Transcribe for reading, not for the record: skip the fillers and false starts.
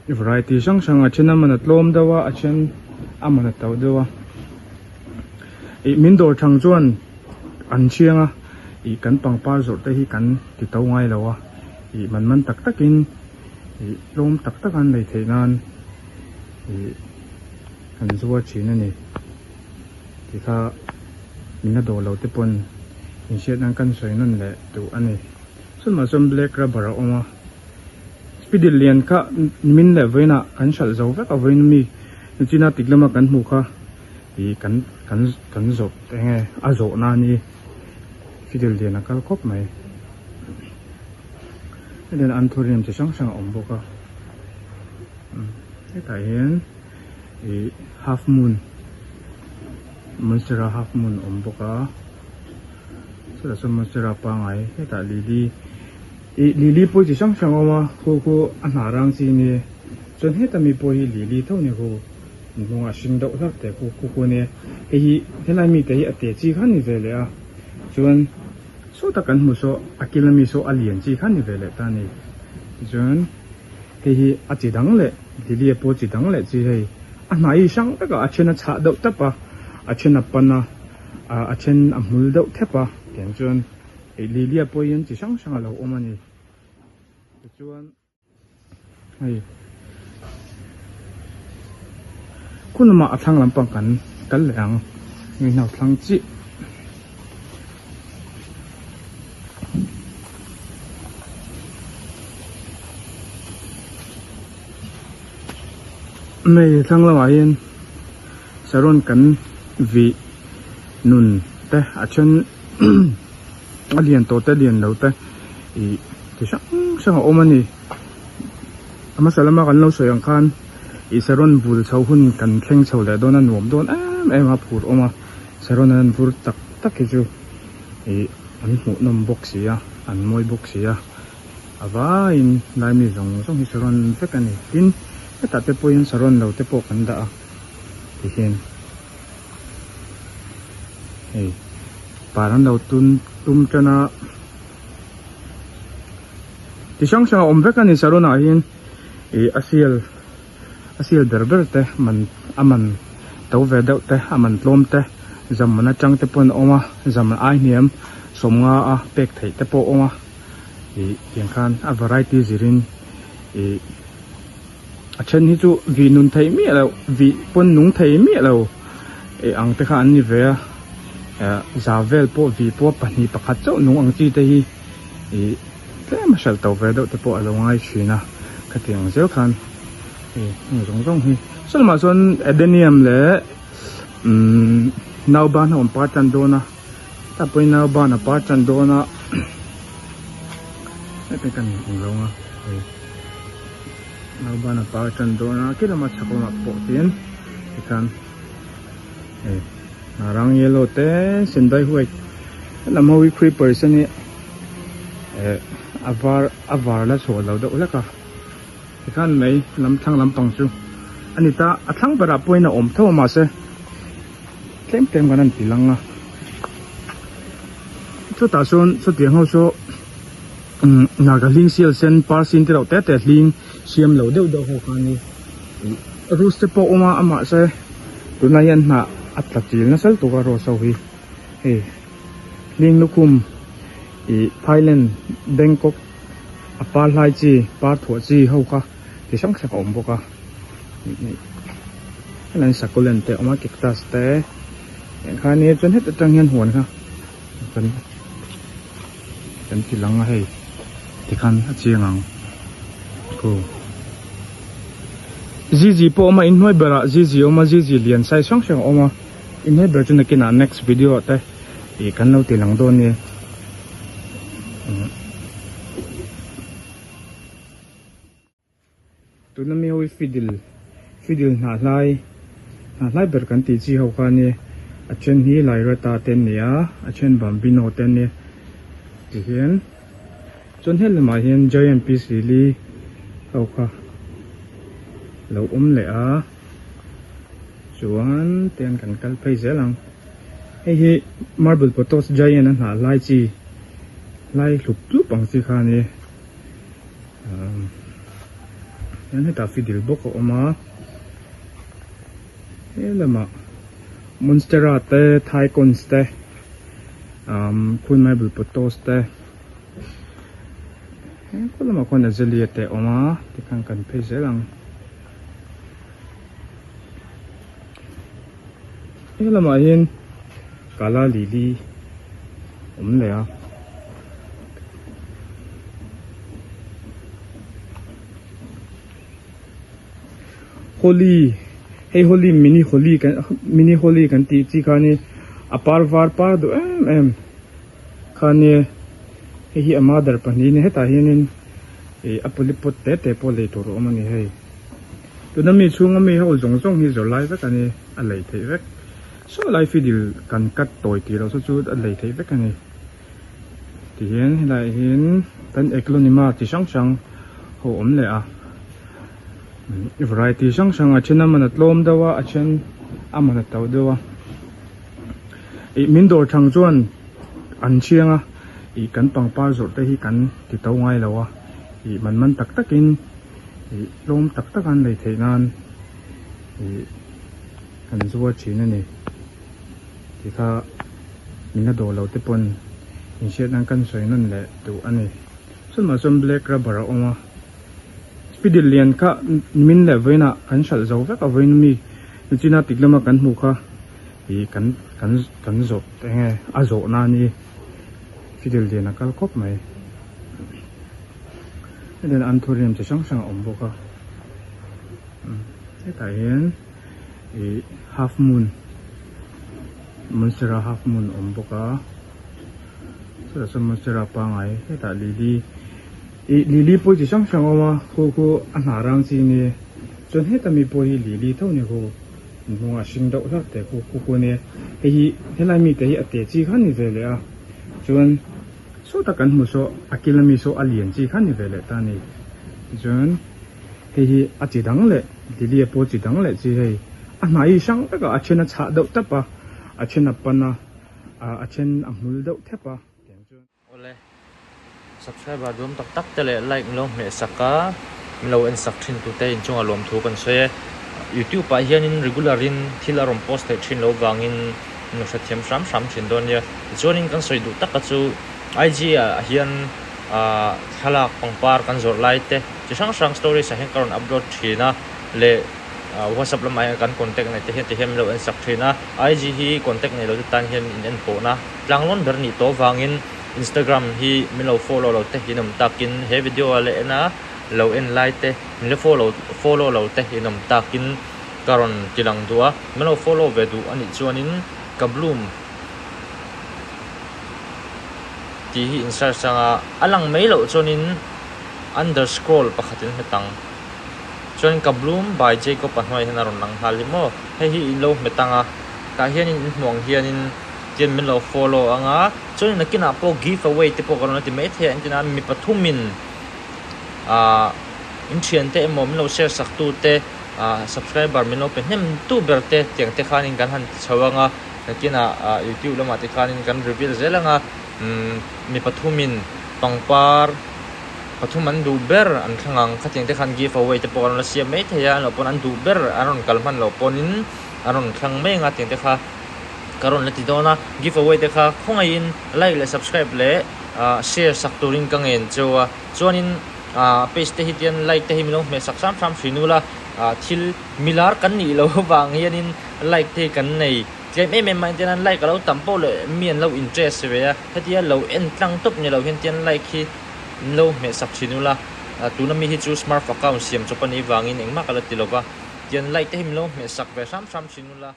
Variety hrang hrang a then a man a tlawm deuh a a then a man a to deuh a ih min dawr thang chuan an thiang a ih kan pangpar zawrh te hi kan ti to ngai lo a ih man man tak tak in ih tlawm tak tak an lei theih nan ih kan zuar thin a ni ti kha min la dawr lo te pawn inhriat nan kan sawi nawn leh duh a ni chutah chuan black rubber a awm a. Spidil lian kha nimin leh vawiinah kan hralh zo vek a vawiin mi china tik lama kan hmuh kha ih kan kan kan zawh eng nge a zawh na a ni fidel lian a kal khawp mai hetiang anthurium chi hrang hrang a awm bawk a hetah hian ih half moon monstera half moon a awm bawk a chutah chuan monstera pangai hetah lily. Ih lily pawh chi hrang hrang a awm a khu khu a hnah rang chi nia chuan heta mi pawh hi lily tho nia khu in hnungah hring deuh hlak te khu khu khu ania hei hi helai mite hi a te chi kha ni ve leh a chuan sawta kan hmu saw a kil ami saw a lian chi kha ni ve leh ta a ni tichuan hei hi a chi dang leh lily a pawh chi dang leh chi hei a hnah hi hrang tak a a then a chhah deuh tap a a then a pan a a then a hmul deuh thep a tiang chuan. Hei Lilia pawh hian chi hrang hrang a lo awm a ni. Tichuan hei khun lamah a thlang lampang kan kal leh ang hei hnau thlang chiah. Hei thlang lamah hian saron kan vih nun te a then. a lian tawh te lian lo te ih ti hrang hrang a awm a ni a hmasa lama kan lo sawi ang khan ih saron vul chho hun kan thleng chho leh dawn a nuam dawn em em a phur awm a saron an vur tak tak hi chu ih an hmuh nawm bawk si a an mawi bawk si a a vaiin lai mi zawng zawng hi saron vek a ni tin hetah te pawhin saron lo te pawh kan dah a tihian. Hei par an lo tun tum tan a ti hrang hrang a awm vek a ni saron ah hian ih a sial a sial ber ber te man a man to ve deuh te a man tlawm te zaman atang te pawh an awm a zaman ai hniam sawmnga a pek theih te pawh a awm a ih tiang khan a variety zirin ih. A then hi chu vih nun theih miah loh vih pawn nung thei miah lo eh ang te kha an ni ve a eh za vel pawh vih pawh pahnih pakhat chauh nung ang chi te hi ih tlem a hralh to ve deuh te pawh a lo ngai thin a khatiang zel khan hei heng zawng zawng hi saw lamah chuan adenium leh umm nauban a awm par tan dawn a tah pawhin nauban a par tan dawn a heti kan englo ang a hei. Nauban a par tan dawn a khi lama chhak lamah pawh hian tikhan hei rang yellow te sendai white helam ho hi creepers a nia eh a var a var la chhuah lo deuh hlek a tikhan mai lam thlang lampang chu a ni ta a thlang berah pawhin a awm tho a mahse tlem tlem kan han ti lang a chutah chuan chutiang ho chu. Umm naga hling sial sen par sin te reuh te te hling siam lo deuh deuh ho kha a ni ih rose te pawh a awm a mahse tunah hian hnah a tla chil nasa lutuk a rose ho hi hei hling lukhum ih Thailand Bangkok a par hlai chi par thuah chi ho kha ti hrang hrang a awm bawk a helai hi succulent te a awm a cactus te engkha ania chuan heta tang hian huan kha. Kan kan ti lang a hei tikhan a chiang ang khu zizi pawh a awm a inhnuai berah zizi a awm a zizi lian size hrang hrang a awm a inhnuai ber chu nakinah next video ah te ih kan lo ti lang dawn nia. Tuna mi ho hi fiddle fiddle hnah hlai hnah hlai ber kan tih chi ho kha ania a then hi lairata te an ni a a then bambino te an nia tihian chuan he lamah hian giant peace lily ho kha lo awm leh a chuan tian kan kal phei zel ang hei hi marble pothos giant a hnah hlai chi hlai hlup hlup ang chi kha ania. Hian hetah fidil bawk a awm a he lamah monstera te thaicons te umm khunmaibul potos te he khaw lamah khuan azalea te a awm a tikhan kan phei zel ang he lamah hian kala lily a awm leh a. Holi hei holi mini holi kan mini holi kan tih chi kha ni a par var par duh em em kha nia hei hi a mother pahnih a ni hetah hianin ih a polypot te te pawh lei tur a awm a ni hei tuna mi chhunga mi ho zawng zawng hi zawrh lai vek a ni a lei theih vek saw lai fidil kan cut tawi tih loh saw chu a lei theih vek a ni. Tihian helaiah hian kan eklonima chi hrang hrang ho awm leh a variety hrang hrang a then a man a tlawm deuh a a then a man a to deuh a ih min dawr thang chuan an thiang a ih kan pangpar zawrh te hi kan ti to ngai lo a ih man man tak tak in ih tlawm tak tak an lei theih nan ih kan zuar thin a ni. Ti kha min la dawh lo te pawn inhriat nan kan sawi nawn leh duh a ni. Chutah chuan black rubber a awm a, spidil lian kha nimin leh vawiinah kan hralh zo vek a, vawiin mi nichina tik lama kan hmuh kha ih kan kan kan zawh eng nge a zawh na a ni, fidil lian a kal khawp mai. Hetiang anthurium chi hrang hrang a awm bawk a, hetah hian. Ih half moon monstera half moon a awm bawk a chutah chuan monstera pangai hetah lily ih lily pawh chi hrang hrang a awm a khu khu a hnah rang chi nia chuan heta mi pawh hi lily tho a ni khu an hnungah a hring deuh hlak te khu khu khu ania hei hi helai mite hi a te chi kha a ni ve leh a chuan sawta kan hmuh saw a kil ami saw a lian chi kha a ni ve leh ta a ni tichuan. Hei hi a chi dang leh Lily pawh chi dang leh chi hei a hnai hi hrang vek a a then a chhah deuh tap a a then a pan a a then a hmul deuh thep a tiang chuan. Awle subscriber duam tak tak te leh like min lo hmeh sak a min lo en sak thin tute inchunga lawmthu kan sawi e youtube ah hianin regular in thil a rawn post theih thin lo vangin min lo hrethiam hram hram thin dawn nia tichuanin kan sawi duh taka chu IG ah hian ahh thlalak pangpar kan zawrh lai te chi hrang hrang stories ah hian ka rawn upload thin a leh ah whatsapp lamah hian kan contact neih te hian ti hian min lo en sak thin a IG hi contact nei lo te tan hian in en pawhna tlanglawn ber nih tawh avangin Instagram hi min lo follow lo te in awm takin he video a leh en a lo en lai te min la follow follow lo te in awm takin ka rawn ti lang duh a min lo follow ve duh anih chuanin ka bloom tih hi in search anga a lang mai loh chuanin underscroll pakhat in hmet ang chuan ka bloom by Jacob a hnuaiah hian a rawn lang nghal hi maw hei hi in lo hmet ang a tah hianin in hmuh ang hianin tian min lo follow ang a chuanin nakinah pawh give away te pawh ka rawn la ti maithei a engtin a mi pathumin ahh in thiante emaw min lo share sak tu te ahh subscriber min lo pe hnem tu ber te tiang te khanin kan han ti chho ang a. Nakinah ah youtube lamah te khanin kan reveal zel ang a umm mi pathumin pangpar pathum an duh ber an thlang ang khatiang te khan give away te pawh an rawn la siam mai thei a an lo pawn an duh ber an rawn kal hman loh pawnin an rawn thlang mai ang a tiang te kha ka rawn la ti dawn a give away te kha khawngaihin like leh subscribe leh ah share sak turin ka ngen cheu a chuanin ah page te hi tian like te hi min lo hmeh sak hram hram hrin ula ah thil milar kan nih loh avang hianin. Like te hi kan nei tlem em em mai ang tian like a lo tam poh leh mi an lo interest ve a hetia lo en tlang tawp ni lo hian tian like hi an lo hmeh sak thin ula tuna mi hi chu smurf account siam chawp a nih vangin engmah ka la ti lova tian like te hi min lo hmeh sak ve hram hram thin ula.